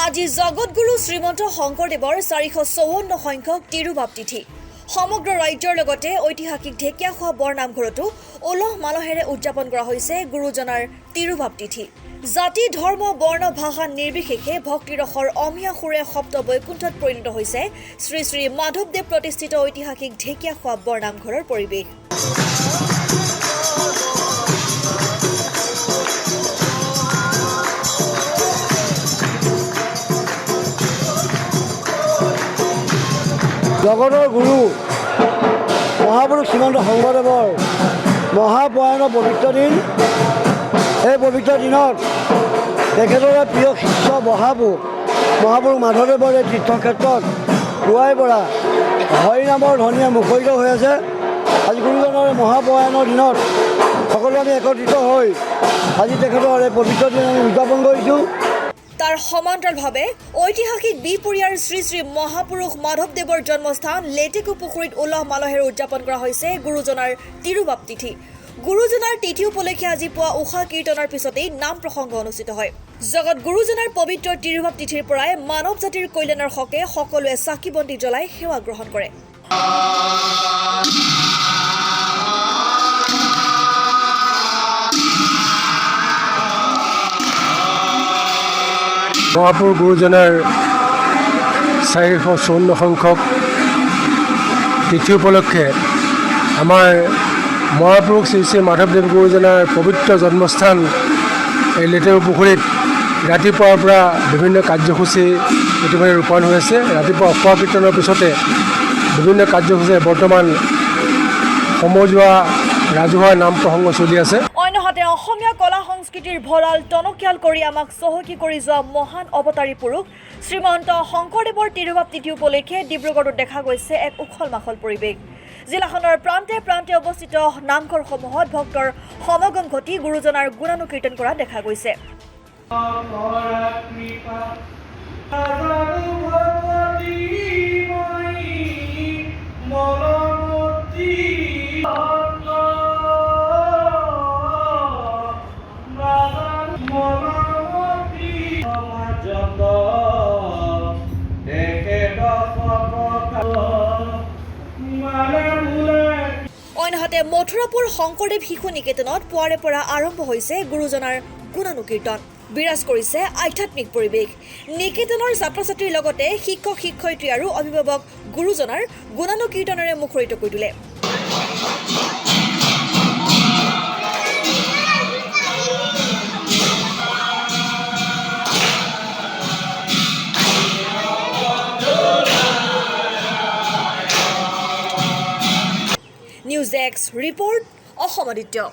আজি জগতগুৰু শ্ৰীমন্ত শংকৰদেৱৰ 454 সংখ্যক তিৰুভাৱ তিথি। সমগ্ৰ ৰাজ্যৰ লগতে ঐতিহাসিক ঢেকীয়াখোৱা বৰনামঘৰতো উলহ মালহেৰে উদযাপন কৰা হৈছে গুৰুজনাৰ তিৰুভাৱ তিথি। জাতি, ধৰ্ম, বৰ্ণ, ভাষা নিৰ্বিশেষে ভক্তিৰসৰ অমিয়া সুৰে সপ্ত বৈকুণ্ঠত পৰিণত হৈছে শ্ৰী শ্ৰী মাধৱদেৱ প্ৰতিষ্ঠিত ঐতিহাসিক ঢেকীয়াখোৱা বৰনামঘৰৰ পৰিৱেশ। জগতৰ গুৰু মহাপুৰুষ শ্ৰীমন্ত শংকৰদেৱৰ মহাপ্ৰয়াণৰ পবিত্ৰ দিন। এই পবিত্ৰ দিনত তেখেতৰে প্ৰিয় শিষ্য মহাপুৰুষ মাধৱদেৱৰ এই তীৰ্থক্ষেত্ৰত পুৱাই পৰা হৰিনামৰ ধ্বনিয়ে মুখৰিত হৈ আছে। আজি গুৰুজনৰ মহাপ্ৰয়াণৰ দিনত সকলো আমি একত্ৰিত হৈ আজি তেখেতৰ এই পবিত্ৰ দিন আমি উদযাপন কৰিছোঁ। তাৰ সমান্তৰালভাৱে ঐতিহাসিক বিহপুৰীয়াৰ শ্ৰী শ্ৰী মহাপুৰুষ মাধৱদেৱৰ জন্মস্থান লেটেকু পুখুৰীত উলহ মালহেৰে উদযাপন কৰা হৈছে গুৰুজনাৰ তিৰুভাৱ তিথি। গুৰুজনাৰ তিথি উপলক্ষে আজি পুৱা ঊষা কীৰ্তনৰ পিছতেই নাম প্ৰসংগ অনুষ্ঠিত হয়। জগত গুৰুজনাৰ পবিত্ৰ তিৰুভাৱ তিথিৰ পৰাই মানৱ জাতিৰ কল্যাণৰ হকে সকলোৱে চাকি বন্তি জ্বলাই সেৱা গ্ৰহণ কৰে। মহাপুৰুষ গুৰুজনাৰ 454 সংখ্যক তিথি উপলক্ষে আমাৰ মহাপুৰুষ শ্ৰী শ্ৰী মাধৱদেৱ গুৰুজনাৰ পবিত্ৰ জন্মস্থান এই লেটেকু পুখুৰীত ৰাতিপুৱাৰ পৰা বিভিন্ন কাৰ্যসূচী ইতিমধ্যে ৰূপায়ণ হৈ আছে। ৰাতিপুৱা উষা কীৰ্তনৰ পিছতে বিভিন্ন কাৰ্যসূচীৰে বৰ্তমান সমজুৱা ৰাজহুৱা নাম প্ৰসংগ চলি আছে। অন্যহাতে অসমীয়া কলা সংস্কৃতিৰ ভঁৰাল টনকিয়াল কৰি আমাক চহকী কৰি যোৱা মহান অৱতাৰী পুৰুষ শ্ৰীমন্ত শংকৰদেৱৰ তিৰুভাৱ তিথি উপলক্ষে ডিব্ৰুগড়ত দেখা গৈছে এক উখল মাখল পৰিৱেশ। জিলাখনৰ প্ৰান্তে প্ৰান্তে অৱস্থিত নামঘৰসমূহত ভক্তৰ সমাগম ঘটি গুৰুজনাৰ গুণানুকীৰ্তন কৰা দেখা গৈছে। কৃপা ভগৱতী মই মলমতী মলমতী সমাজত তেখেত মানে বোলে। অন্যহাতে মথুৰাপুৰ শংকৰদেৱ শিশু নিকেতনত পুৱাৰে পৰা আৰম্ভ হৈছে গুৰুজনাৰ গুণানুকীৰ্তন। বিৰাজ কৰিছে আধ্যাত্মিক পৰিৱেশ। নিকেতনৰ ছাত্ৰ ছাত্ৰীৰ লগতে শিক্ষক শিক্ষয়িত্ৰী আৰু অভিভাৱক গুৰুজনাৰ গুণানুকীৰ্তনেৰে মুখৰিত কৰি তোলে। News desk report, Assam Aditya.